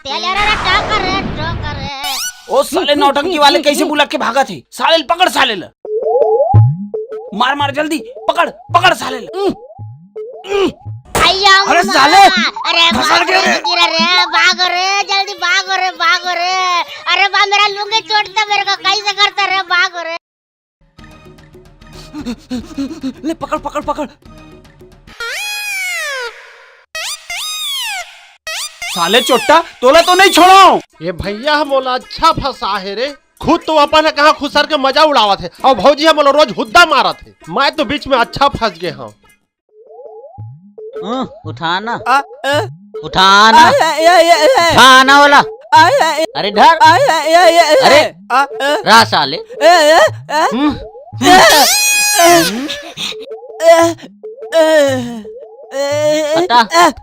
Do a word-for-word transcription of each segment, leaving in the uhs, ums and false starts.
तेल, अरे, अरे, टोकर रे, टोकर रे। ओ साले नौटंकी वाले, कैसे बुला के भागत हे? साले ल पकड़, साले ल। मार, मार, जल्दी पकड़, पकड़ साले ल। उम, उम। अय्या अरे माँ, साले, अरे फंसा बाप गया रे। रे, गिरा रे, भागो रे, जल्दी भागो रे, भागो रे। अरे बा, मेरा लुंगी चोट था मेरे को, कैसे करता रे, भागो रे। ले पकड़, पकड़, पकड़। साले चोट्टा, तोला तो नहीं छोड़ो। ये भैया ह मोला अच्छा फंसा हे रे, खुद तो अपन ह कहाँ खुसर के मजा उड़ावत हे, अउ भौजी ह मोला रोज हुद्दा मारत हे। मैं तो बीच में अच्छा फंस गे हंव। हम्म, उठाना। आ, ए, उठाना। आ, ए, ए, ए, ए। उठाना वाला। आ, ए, ए, अरे धर। आ, ए, ए, ए, ए, अरे। आ, ए, रहा साले। ए, ए, ए। हम्म। ए, ए, ए, ए, ए, हटा। ए।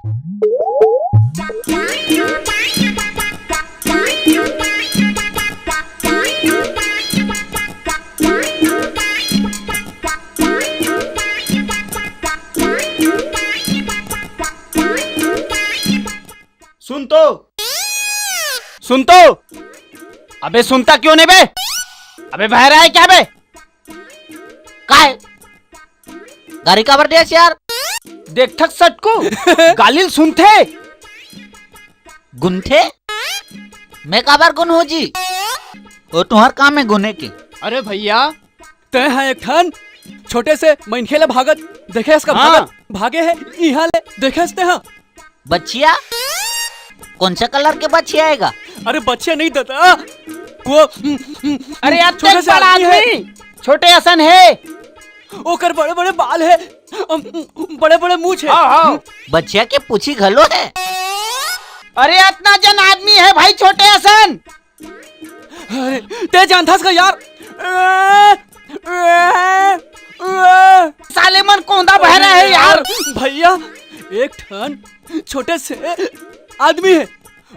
सुन तो, सुन तो। अबे सुनता क्यों नहीं बे? अबे बहरा है क्या बे? काय? गारी काबर देस यार? देखथक सटकू, गाली ल सुनथे। गुनथे? मैं काबर गुनहूं जी? ओ तुंहर काम हे गुने के। अरे भैया, तैं ह एक ठन छोटे से मनखे ल भागत देखे हस का? हाँ। भागत भागे हे, इहां ले देखे हस तैं ह। बछिया? कौन सा कलर के बछिया आय गा? अरे बछिया नहीं दादा, वो, अरे यार, छोटे तैं से बड़ा आदमी हे। आदमी, छोटे असन हे। ओकर बड़े-बड़े बाल हे, अम, बड़े-बड़े मूछ हे। हाँ, हाँ। बछिया के पूछी घलो हे। अरे अतना जन आदमी हे भाई, छोटे असन। अरे, तैं जानथस का यार? साले मन कोंदा बहरा हे यार। भैया, एक ठन छोटे से आदमी हे,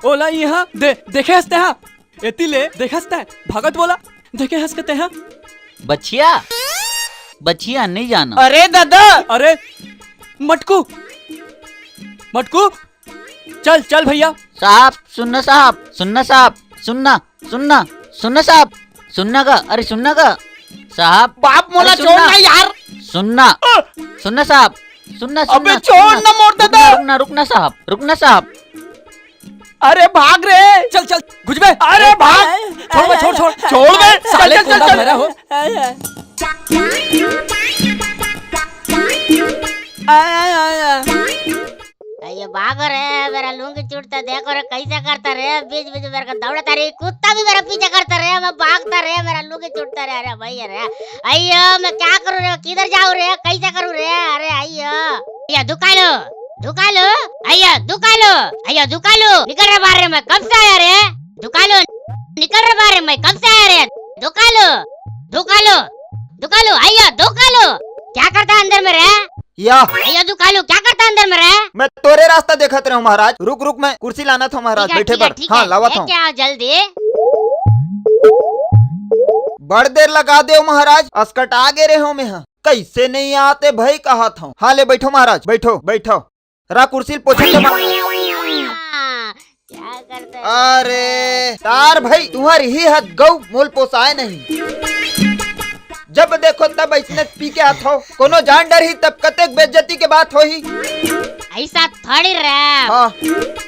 ओला इहां दे, देखे हस तैं ह। एती ले देखे हस तैं, भागत बोला, देखे हस का तैं ह। बछिया, बछिया नहीं जाना। अरे दादा। अरे मटकू, मटकू, चल, चल भैया। साहब, सुनना साहब, सुनना साहब, सुनना, सुनना, सुनना साहब, सुनना गा, अरे सुनना गा। साहब, बाप मोला अरे छोड़ सुनना। ना यार। सुनना, अ! सुनना साहब, सुनना, अबे सुनना, छोड़ सुनना। ना मोर रुकना, दादा। रुकना, रुकना साहब, रुकना साहब। अरे भाग रे। चल, चल, घुस बे। अरे भाग। छोड़ बे, छोड़, छोड़। छोड़ बे। साले चल, चल, कोंदा चल, चल। भरा हो। आय, आय, आय, आय। ये भागो रे, मेरा लुंगी चुड़ता देखो रे, कैसे करता रे, बीच बीच में मेरे को दौड़ता रे, कुत्ता भी मेरा पीछे करता रे, मैं भागता रे, मेरा लुंगी चुड़ता रे, अरे भाई रे, अयो मैं क्या करूँ रे, किधर जाऊँ रे, कैसे करूँ रे, अरे अयो, अयो दुकालो, दुकालो, अयो दुकालो, अयो दुकालो, निकल रे बाहर रे, मैं कब से आया रे, दुकालो, निकल रे बाहर रे, मैं कब से आया रे, दुकालो, दुकालो, दुकालो, अयो दुकालो, क्या करता है अंदर में रे? या। अयो दुकालू, क्या करता अंदर में रे? मैं तोरे रास्ता देखत रहूं महाराज। रुक, रुक, मैं कुर्सी लानत हूं महाराज, ठीक है, बैठे ठीक है, बर। ठीक हाँ, है, लावत हूं। लेके आओ जल्दी। बड़ देर लगा देव महाराज, असकटा गे रहेंव मैं। हाँ, कैसे नहीं आते भाई कहत हूं। हाँ, ले बैठो महाराज, बैठो, बैठो। रा कुर्सी ल पोछा के मा- क्या करता है? अरे तार भाई, तुंहर ही हद गऊ मोल पोसाय नहीं। जब देखो तब ऐसने पी के आत हो, कोनो जान डरही तब कतेक बेइज्जती के बात होही। ऐसा थोड़ी रे। हाँ।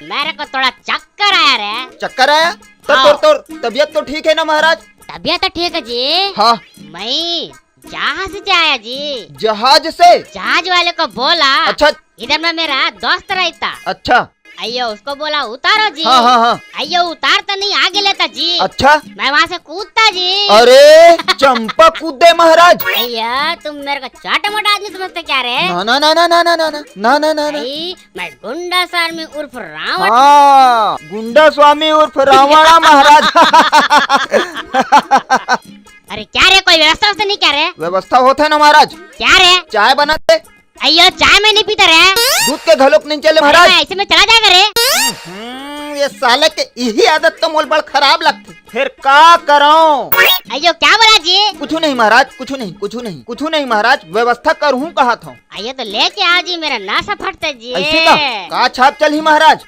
मेरे को थोड़ा चक्कर आया रे। चक्कर आया? तो हाँ। तोर, तोर तबीयत तो ठीक है ना महाराज? तबीयत तो ठीक है जी। हाँ। मैं जहाज से आया जी। जहाज से? जहाज वाले को बोला। अच्छा। इधर में मेरा दोस्त रहता। अच्छा। अयो, उसको बोला, "उतारो जी।" हाँ, हाँ, हाँ। अयो, उतारता नहीं, आगे लेता जी। अच्छा। मैं वहाँ से कूदता जी। अरे, चंपा कूदे महाराज। अयो, तुम मेरे को छोटा मोटा आदमी समझते क्या रे? ना, ना, ना। भाई, मैं गुंडा स्वामी उर्फ रावण। हाँ, गुंडा स्वामी उर्फ रावणा महाराज। अरे क्या रे, कोई व्यवस्था ववस्था नहीं क्या रे? व्यवस्था होता है ना महाराज। क्या रे? चाय बनाते। अयो, चाय मैं नहीं पीता रे। दूध के घलोक नहीं चले महाराज। अरे, ऐसे में चला जाएगा रे। हम्म, ये साले के यही आदत तो मोल बड़ खराब लगती। फिर का करूं? अयो, क्या बोला जी? कुछ नहीं महाराज, कुछ नहीं, कुछ नहीं, कुछ नहीं महाराज, व्यवस्था करहूं कहा था। अयो, तो लेके आओ जी, मेरा नासा फटता जी। ऐसे का? का छाप चलही महाराज?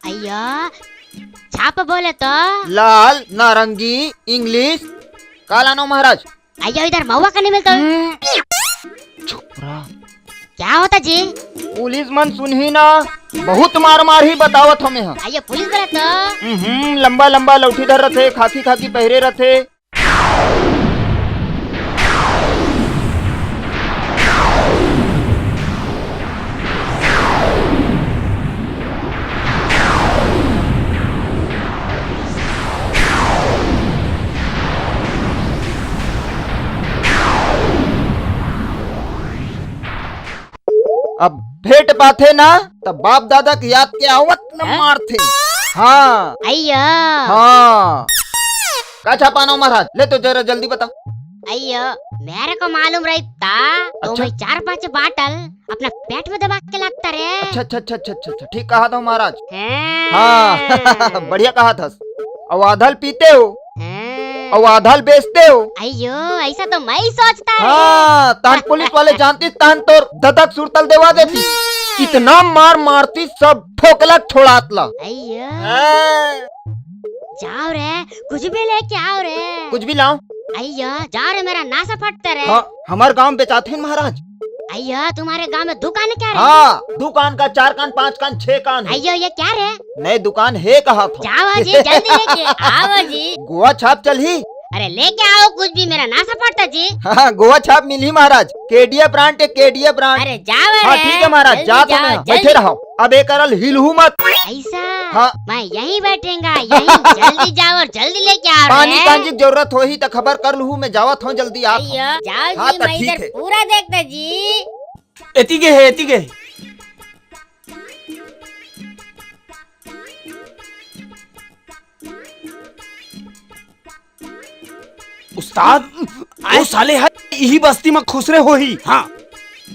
अयो, छाप बोले तो? लाल, नारंगी, इंग्लिश, का लानो महाराज? आइयो इधर, महुआ का नहीं मिलता। हम्म, छोरा। क्या होता जी? पुलिस मन सुनही ना, बहुत मार मार ही बतावत हमें ह। आइयो पुलिस बोले तो? हम्म, लंबा लंबा लौठी धर रथे, खाकी खाकी पहिरे रथे। अब भेंट पाथे ना, त बाप दादा के याद के आवत न हैं? मारथे। हाँ। अइया। हाँ। का छापाना हो महाराज? ले तो जरा जल्दी बता। अइया, मेरे को मालूम रहता तो अच्छा। मैं चार पांच बाटल अपना पेट में दबा के लाता रे। अच्छा, अच्छा, अच्छा, अच्छा, अच्छा, अच्छा, ठीक कहा था महाराज। हैं। हाँ, बढ़िया कहा था। अउ आधा ल पीते हो, हैं। अउ आधा ल बेचते हो। अइयो, ऐसा तो मैं ही सोचता रे। हाँ, तहन पुलिस वाले जानती, तहन तोर ददक सुरतल देवा देती। इतना मार मारती, सब ठोकलक छोड़ात ला। अइयो। हाँ। जाओ रे, कुछ भी लेके आओ रे। कुछ भी लाओ। अइयो, जाओ रे, मेरा नासा फटता रे। हाँ, हमार गांव में बेचाथे न महाराज। अइयो, तुम्हारे गांव में दुकान है क्या रे? हाँ, दुकान का चार कान, पांच कान, छह कान है। अइयो, ये क्या रे? नए दुकान है कहा था। जाओ जी, जल्दी लेके आओ जी। गोवा छाप चलही। अरे लेके आओ कुछ भी, मेरा नासा फटता जी। हाँ, गोवा छाप मिलही महाराज। केडीए ब्रांड है, केडीए ब्रांड। अरे जाओ हाँ, रे, ठीक है महाराज, जल्दी जात हूँ जाओ, मैं, जल्दी। बैठे रहो। अब एक करल हिलहू मत। ऐसा? हाँ। मैं यहीं बैठेंगा, यहीं। जल्दी जाओ और जल्दी लेके आओ पानी रे। कांजी की जरूरत होही त खबर कर लूहू, मैं जावत हूँ, जल्दी आत हूँ। अइयो, जाओ हाँ, जी, त मैं ठीक इधर है। पूरा देखता जी। एती गे है, एती गे है। उस्ताद, आए? ओ साले ह इही बस्ती म खुसरे होही। हाँ।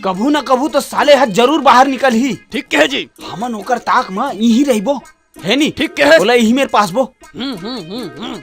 कभू न कभू तो साले ह जरूर बाहर निकलही। ठीक कहे जी। हमन ओकर ताक म इही रहिबो, है नी? ठीक कहे। ओला इही मेर पासबो। हम्म, हम्म, हम्म, हम्म।